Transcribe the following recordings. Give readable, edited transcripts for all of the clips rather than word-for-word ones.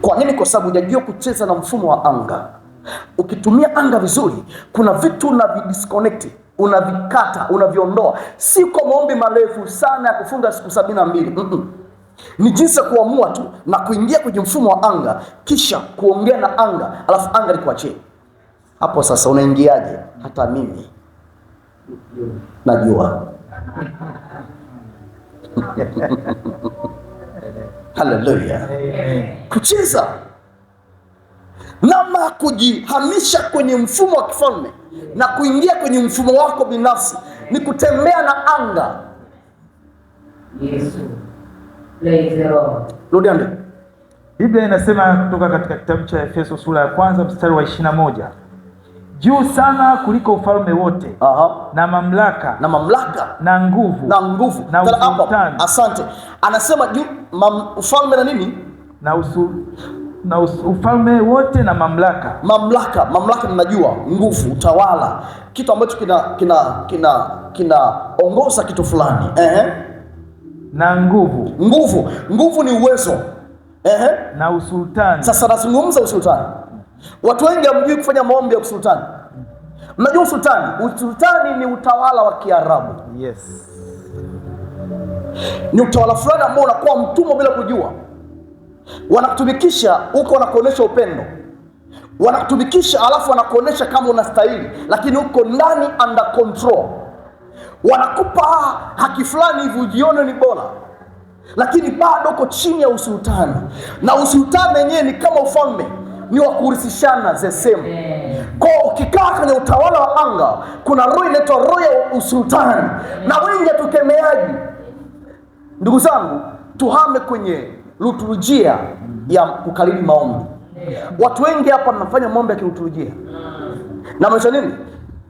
Kwa nini? Kwa sababu hujajua kucheza na mfumo wa anga. Ukitumia anga vizuri, kuna vitu unavidisconnect, unavikata, unaviondoa. Si kwa maombi marefu sana ya kufunga siku 72. Ni jinsi ya kuamua tu na kuingia kwenye mfumo wa anga, kisha kuongea na anga, alafu anga likuachie. Hapo sasa unaingiaje? Hata mimi najua. Haleluya. Kucheza namna kujihamisha kwenye mfumo wa kifalme na kuingia kwenye mfumo wako binafsi ni kutembea na anga. Yesu. Praise the Lord. Rudi andiko. Biblia inasema kutoka katika kitabu cha Efeso sura ya kwanza mstari wa 21. Juu sana kuliko ufalme wote. Aha. Na mamlaka na mamlaka na nguvu na nguvu na usultani. Asante. Anasema juu ufalme na nini? Na ufalme wote na mamlaka. Mamlaka, mamlaka mnajua, nguvu, utawala, kitu ambacho kinaongoza kitu fulani. Na nguvu. Nguvu, nguvu ni uwezo. Na usultani. Sasa nazungumza usultani. Watu wengi hamjui kufanya maombi ya usultani. Mnajua usultani? Usultani ni utawala wa Kiarabu. Yes. Ni utawala fulani ambao unakuwa mtumwa bila kujua. Wanakutumikisha huko, wanakuonesha upendo. Wanakutumikisha alafu wanakuonesha kama unastahili, lakini uko ndani under control. Wanakupa haki fulani hivi ujione ni bora, lakini bado uko chini ya usultani. Na usultani wenyewe ni kama ufalme, ni wa kurisishana the same. Kwa ukikaa kwenye utawala wa anga, kuna roho inaitwa roho ya usultani, na wengi hatukemeaji. Ndugu zangu, tuhame kwenye liturujia ya kukariri maombi. Watu wengi hapa mnafanya maombi ya kiliturujia. Na maanisha nini?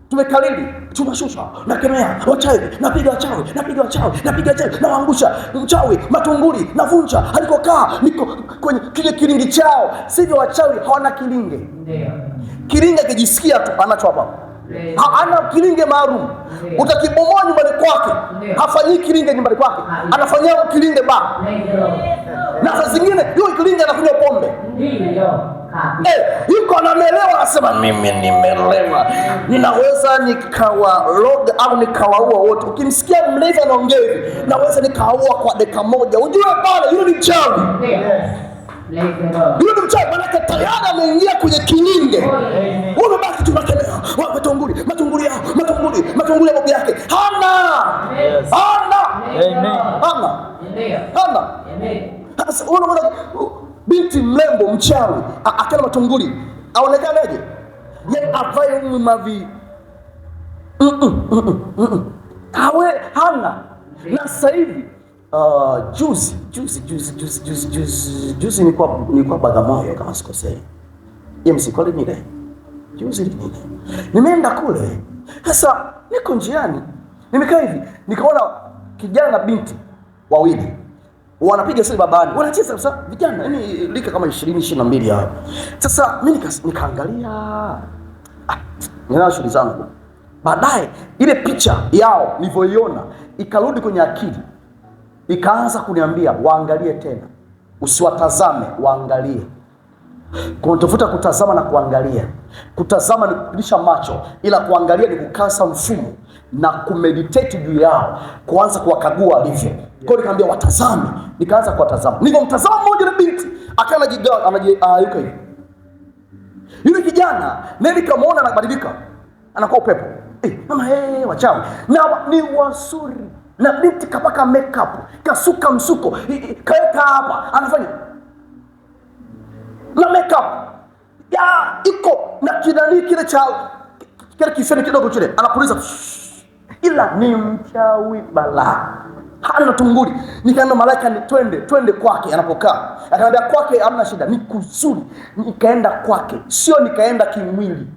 Tumekariri, tunashusha, nakemea wachawi, napiga wachawi, napiga wachawi, napiga wachawi, nawaangusha mchawi, matunguli, navunja alikokaa, niko kwenye kile kilingi chao. Sivyo, wachawi hawana kilinge. Ndio. Kilinge akijisikia tu anacho hapa. Hana kilinge maalum. Utakibomoa nyumbani kwake, hafanyii kilinge nyumbani kwake, anafanyia kilinge ba. Na saa zingine yule kilinge anakunywa pombe. Ndio. Yuko anamelewa, anasema mimi nimelewa, ninaweza nikawaroga au nikawaua wote. Ukimsikia mlevi anaongea hivi, naweza nikawaua kwa dakika moja, ujue pale yule ni mchawi. Yule ni mchawi, maana tayari ameingia kwenye kilinge. Wewe umebaki tu unakelea, matunguli, matunguli yao, matunguli, matunguli ya babu yake. Hana. Hana. Hana. Hana. Sasa unaona binti mrembo mchawi akala matunguli, aonekanaje? Yeye avae mavi. Awe hana. Na sasa hivi juzi nilikuwa Bagamoyo kama sikosei. Msikoli nile. Juzi nile. Nimeenda kule. Sasa niko njiani. Nimekaa hivi, nikaona kijana na binti wawili wanapiga siri babani, wanacheza kabisa vijana, yani lika kama 20, 22 hapo. Sasa mimi nikaangalia, nina shughuli zangu. Baadaye ile picha yao nilivyoiona ikarudi kwenye akili, ikaanza kuniambia waangalie tena, usiwatazame, waangalie. Kuna tofauti ya kutazama na kuangalia. Kutazama ni kupitisha macho, ila kuangalia ni kukasa mfumo na kumeditate juu yao, kuanza kuwakagua walivyo. Kwa hiyo nikamwambia watazame, nikaanza kuwatazama. Nilipomtazama mmoja na binti, akawa anajigawa, yuko hivi. Yule kijana naye nikamwona anabadilika, anakuwa upepo. Mama, wachawi. Na ni wazuri. Na binti kapaka makeup, kasuka msuko, kaweka hapa, anafanya na makeup. Ya, iko na kinani kile cha kile kifeni kidogo kile, anapuliza. Ila ni mchawi balaa. Hana tunguli. Nikaenda malaika ni twende kwake anapokaa. Akaniambia kwake hamna shida, ni kuzuri. Nikaenda kwake, sio nikaenda kimwili.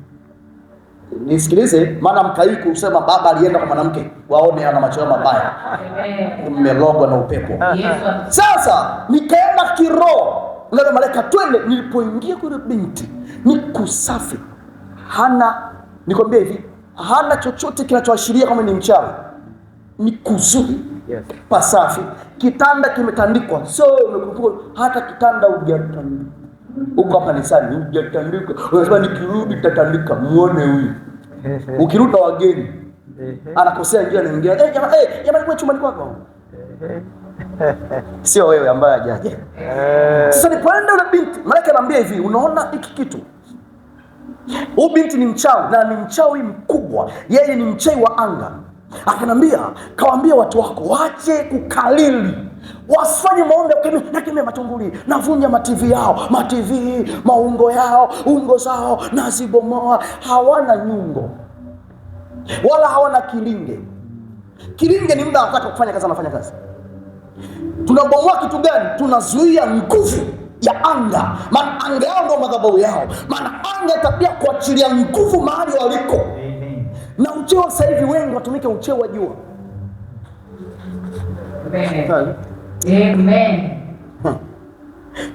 Nisikilize, maana mkaii kusema baba alienda kwa mwanamke, waone ana macho mabaya. Mmelogwa na upepo. Sasa nikaenda kiroho. Ndio malaika twende. Nilipoingia kwa yule binti, ni kusafi. Hana, nikwambie hivi, hana chochote kinachoashiria kama ni mchawi. Ni kuzuri. Yes. Pasafi. Kitanda kimetandikwa. So umekuwa hata kitanda hujatandikwa. Huko hapa kanisani hujatandika, unasema nikirudi nitatandika. Muone huyu ukirudi na wageni anakosea njia, anaingia jamaa, jamani, kwa chumbani kwako, sio wewe ambaye hajaja. Sasa nilipoenda yule binti, malaika anambia hivi, unaona hiki kitu, huyu binti ni mchawi na ni mchawi mkubwa, yeye ni mchawi wa anga. Akanambia, kawaambia watu wako waache kukalili, wasifanye maombi ya kukemea, nakemea matunguli, navunja mativi yao, mativi, maungo yao, ungo zao nazibomoa. Hawana nyungo wala hawana kilinge. Kilinge ni muda anataka kufanya kazi, anafanya kazi. Tunabomoa kitu gani? Tunazuia nguvu ya anga, maana anga yao ndio madhabahu yao, maana anga tabia kuachilia nguvu mahali waliko. Amen. Na ucheo sasa hivi wengi watumike ucheo wa jua. Amen. Amen.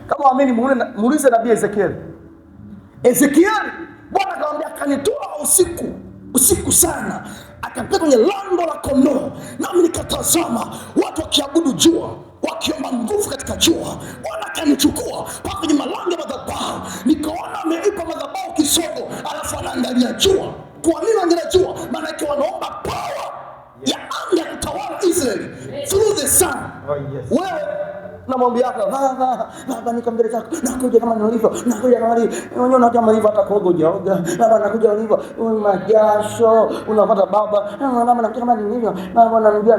Kama waamini muulize nabii Ezekieli. Ezekieli Bwana akamwambia, akanitoa usiku usiku sana, akapita kwenye lango la kondoo, nami nikatazama watu wakiabudu jua, wakiomba nguvu katika jua. Bwana akanichukua mpaka kwenye malango ya madhabahu, nikaona ameipa madhabahu kisogo, alafu anaangalia jua. Kwa nini anaangalia jua? Maana yake wanaomba power ya anga kutawala Israeli through the sun. Oh, yes. Wewe na maombi yako, baba baba, niko mbele zako, nakuja kama nilivyo, nakuja kama nilivyo. Mwenyewe unakuja kama nilivyo, hata kuoga hujaoga. Baba, nakuja nilivyo, majasho unapata baba. Baba, nakuja kama nilivyo, baba, unanijua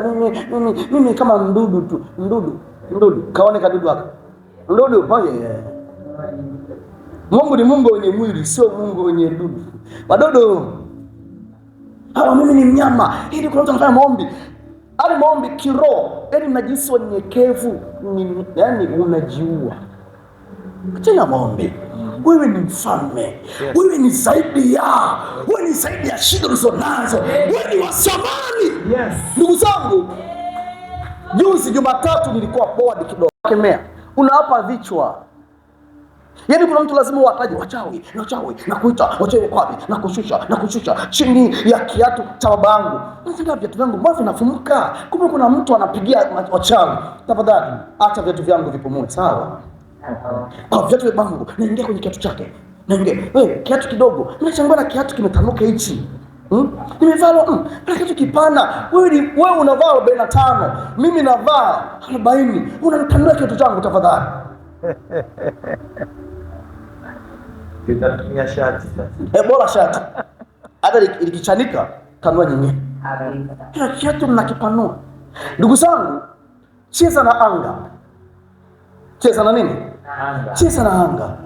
mimi kama mdudu tu, mdudu, mdudu. Kaone kadudu haka, mdudu. Oh yeah. Mungu ni Mungu wenye mwili, sio Mungu wenye dudu. Wadudu hawa, mimi ni mnyama. Ili kuna mtu anafanya maombi ali maombi kiroho, yaani mnajihisi wanyenyekevu, yaani unajiua. Achana maombi. Wewe ni mfalme. Yes. Wewe ni zaidi ya, wewe ni zaidi ya shida ulizonazo. Wewe ni wa thamani. Yes. Ndugu zangu, juzi Jumatatu nilikuwa bored kidogo. Kemea. Unawapa vichwa. Yaani kuna mtu lazima uwataje wachawi, na wachawi, na kuita wachawi kwapi, na kushusha, na kushusha chini ya kiatu cha babangu. Nasema viatu vyangu mbona vinafumuka? Kumbe kuna mtu anapigia wachawi. Tafadhali acha viatu vyangu vipumue, sawa? Kwa viatu vya babangu naingia kwenye kiatu chake. Naingia. Wewe kiatu kidogo. Ninachangua na kiatu kimetanuka hichi. Nimevaa na kiatu kipana. Wewe unavaa 45, mimi navaa 40. Unanitanua kiatu changu tafadhali. Nitatumia shati sasa. Bora shati. Hata likichanika tanua nyingine. Kila kiatu mnakipanua. Ndugu zangu, cheza na anga. Cheza na nini? Anga. Cheza na anga.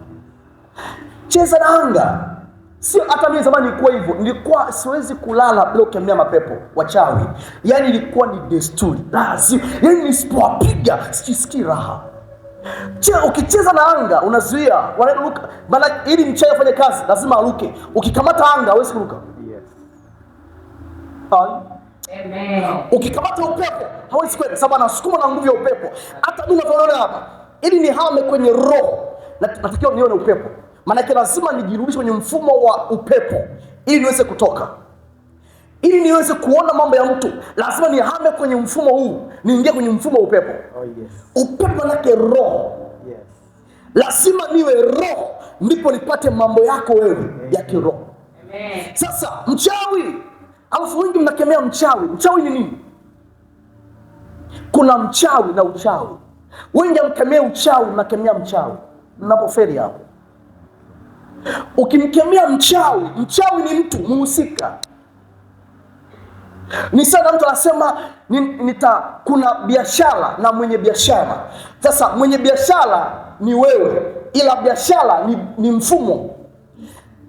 Cheza na anga. Sio hata mimi zamani nilikuwa hivyo. Nilikuwa siwezi kulala bila kukemea mapepo wachawi. Yaani ilikuwa ni desturi. Lazima. Yaani nisipowapiga sijisikii raha. Ukicheza na anga unazuia wanaruka. Maana ili mchawi afanye kazi lazima aruke. Ukikamata anga hawezi kuruka. Yes. Amen. Ukikamata upepo hawezi kwenda, sababu anasukuma na nguvu ya upepo. Hata mimi ninavyoona hapa, ili nihame kwenye roho natakiwa nione upepo. Maana lazima nijirudishe kwenye mfumo wa upepo ili niweze kutoka. Ili niweze kuona mambo ya mtu lazima nihame kwenye mfumo huu, niingie kwenye mfumo wa upepo. Oh, yes. Upepo maana yake roho. Yes. Lazima niwe roho ndipo nipate mambo yako wewe ya kiroho. Amen. Sasa mchawi, alafu wengi mnakemea mchawi. Mchawi ni nini? Kuna mchawi na uchawi. Wengi hamkemei uchawi, mnakemea mchawi. Mnapofeli hapo. Ukimkemea mchawi, mchawi ni mtu muhusika. Ni sana mtu anasema kuna biashara na mwenye biashara. Sasa mwenye biashara ni wewe, ila biashara ni mfumo.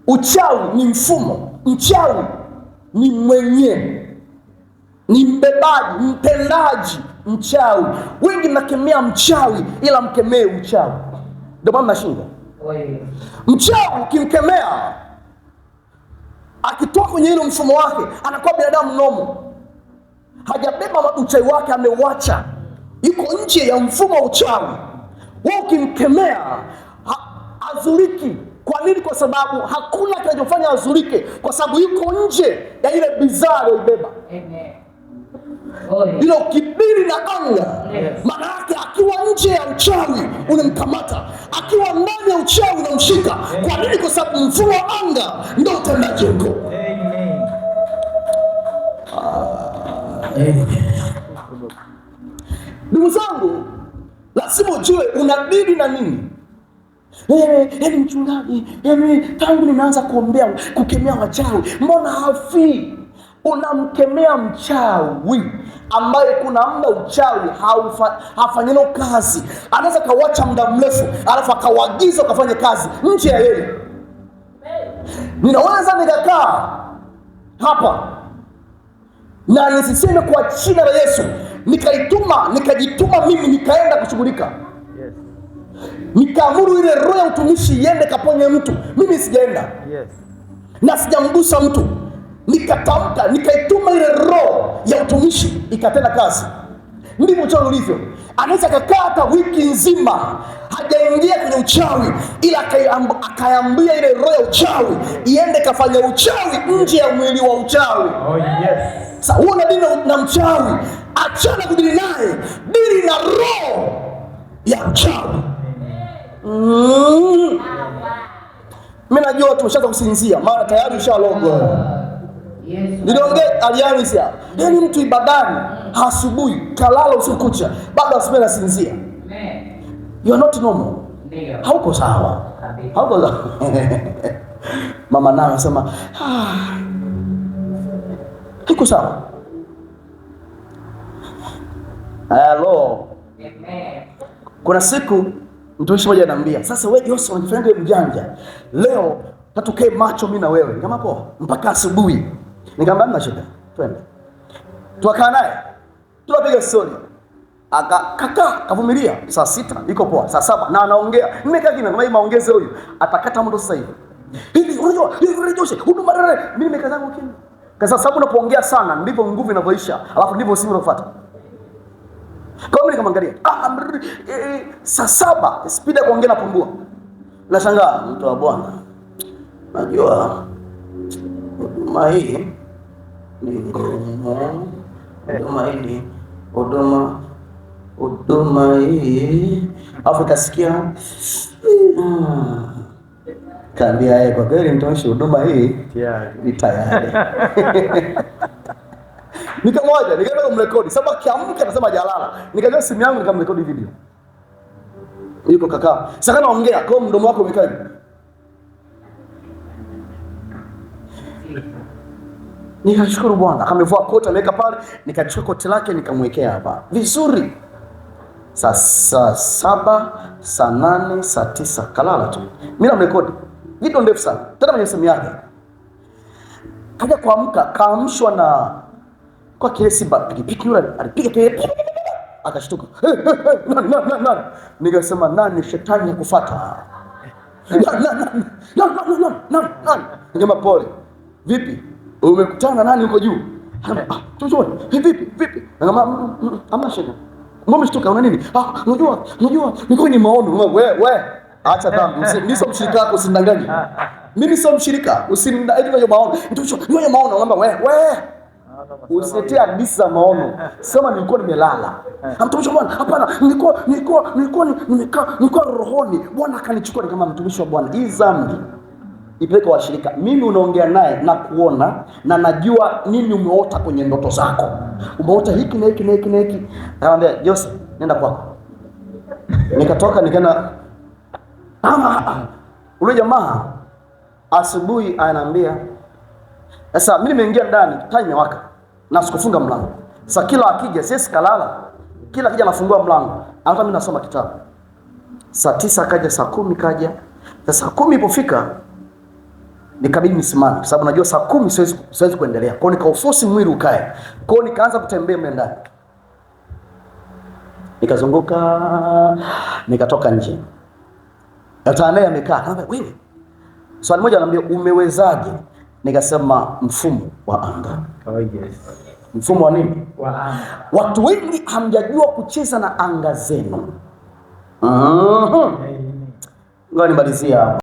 Uchawi ni mfumo. Mchawi ni mwenye, ni mbebaji, mtendaji, mchawi. Wengi mnakemea mchawi ila mkemee uchawi. Ndio maana mnashinda. Mchawi ukimkemea akitoka kwenye ile mfumo wake anakuwa binadamu nomo. Hajabeba uchawi wake, ameuacha. Yuko nje ya mfumo wa uchawi. Wewe ukimkemea azuriki. Kwa nini? Kwa sababu hakuna kinachofanya azurike, kwa sababu yuko nje ya ile bidhaa aliyoibeba. Amen. Ile kibiri na anga. Yes. Maana yake akiwa nje ya uchawi unamkamata. Akiwa ndani ya uchawi unamshika. Kwa nini? Kwa sababu mfumo wa anga ndio utendaji huko. Amen. Ndugu zangu, lazima ujue unadili na nini. Yaani mchungaji, yaani tangu nimeanza kuombea kukemea wachawi, mbona hafi? Unamkemea mchawi ambaye kuna muda uchawi hafanyilo kazi. Anaweza kawacha muda mrefu, alafu akawaagiza ukafanye kazi nje ya yeye. Ninaweza nikakaa hapa na nisiseme kwa jina la Yesu, nikajituma mimi nikaenda kushughulika. Yes. Nikaamuru ile roho ya utumishi iende kaponye mtu. Mimi sijaenda. Yes. Na sijamgusa mtu. Nikatamka, nikaituma ile roho ya utumishi ikatenda kazi. Ndivyo uchawi ulivyo. Anaweza kakaa hata wiki nzima hajaingia kwenye uchawi, ila akayambia ile roho ya uchawi iende kafanya uchawi nje ya mwili wa uchawi. Oh yes. Sasa wewe unadili na mchawi, achana kudili naye, dili na roho ya mchawi. Mimi najua tumeshaanza kusinzia, maana tayari ushalogwa. Niliongea Alliance hapa. Yaani mtu ibadani asubuhi kalala usiku kucha, bado asubuhi anasinzia. You are not normal. Ndio. Hauko sawa. Kabisa. Hauko sawa. Mama naye anasema, haiko sawa. Hello. Amen. Kuna siku mtumishi mmoja ananiambia, sasa wewe Jose unajifanya wewe mjanja. Leo tatukae macho mimi na wewe. Nikamwambia poa, mpaka asubuhi. Nikamwambia hamna shida. Twende. Tukakaa naye. Tukapiga story. Akakaa, kavumilia. Saa 6 iko poa, saa 7 na anaongea. Nimekaa kimya kama hii maongezi huyu. Atakata muda sasa hivi. Hivi unajua, hivi unajua Jose, huduma rere. Mimi nimekaa zangu kimya. Kwa sababu unapoongea sana ndivyo nguvu inavyoisha, alafu ndivyo simu inafuata. Kwa hiyo nikamwangalia, saa 7 speed ya kuongea napungua. Nashangaa mtu wa Bwana. Najua huduma hii ni ngumu. Huduma hii ni huduma, huduma hii. Alafu kasikia, kaambia yeye, kwa kweli mtumishi, huduma hii ni tayari. Nikamwacha, nikaenda kumrekodi. Sababu akiamka anasema hajalala. Nikajua simu yangu nikamrekodi video. Yuko kaka. Sasa naongea, kwa mdomo wako umekaa hivi. Nikashukuru Bwana. Akamevua koti ameweka pale, nikachukua koti lake nikamwekea hapa. Vizuri. Saa 7, saa 8, saa 9 kalala tu. Mimi namrekodi. Video ndefu sana. Tena kwenye simu yake. Kaja kuamka, kaamshwa na kwa kesi ba pikipiki yule alipiga kelele akashtuka. Nani, nani, nani, nani? Nikasema nani shetani ya kufuata? Nani, nani, nani, nani, nani, nani, nani? Nikasema pole. Vipi? Umekutana na nani huko juu? Akasema, tuone. Vipi? Vipi? Nikasema, hamna shida. Mbona umeshtuka? Una nini? Unajua, niko kwenye maono. Wewe, acha dhambi. Mimi sio mshirika wako, usinidanganye. Mimi sio mshirika, usinidanganye kwenye maono. Mtumishi, ni kwenye maono, naomba wewe. Usitie hadithi za maono. Sema nilikuwa nimelala. Mtumishi wa Bwana, hapana, nilikuwa rohoni. Bwana akanichukua kama mtumishi wa Bwana. Hii dhambi ipeleke kwa washirika. Mimi unaongea naye na kuona na najua nini umeota kwenye ndoto zako. Umeota hiki na hiki na hiki na hiki. Anamwambia Jose, nenda kwako. Nikatoka nikaenda. Ule jamaa asubuhi ananiambia, sasa mimi nimeingia ndani, taa imewaka na sikufunga mlango. Sasa kila akija, sisi kalala. Kila akija anafungua mlango. Hata mimi nasoma kitabu. Saa 9 kaja, saa 10 kaja. Sasa saa 10 ilipofika nikabidi nisimame kwa sababu najua saa 10 siwezi kuendelea. Kwa hiyo nikauforce mwili ukae. Kwa hiyo nikaanza kutembea mle ndani. Nikazunguka, nikatoka nje. Hata naye amekaa, akaniambia wewe. Swali moja ananiambia umewezaje? Nikasema mfumo wa anga. Oh yes. Mfumo wa nini? Wa anga. Watu wengi hamjajua kucheza na anga zenu. Ngoja nimalizie hapa.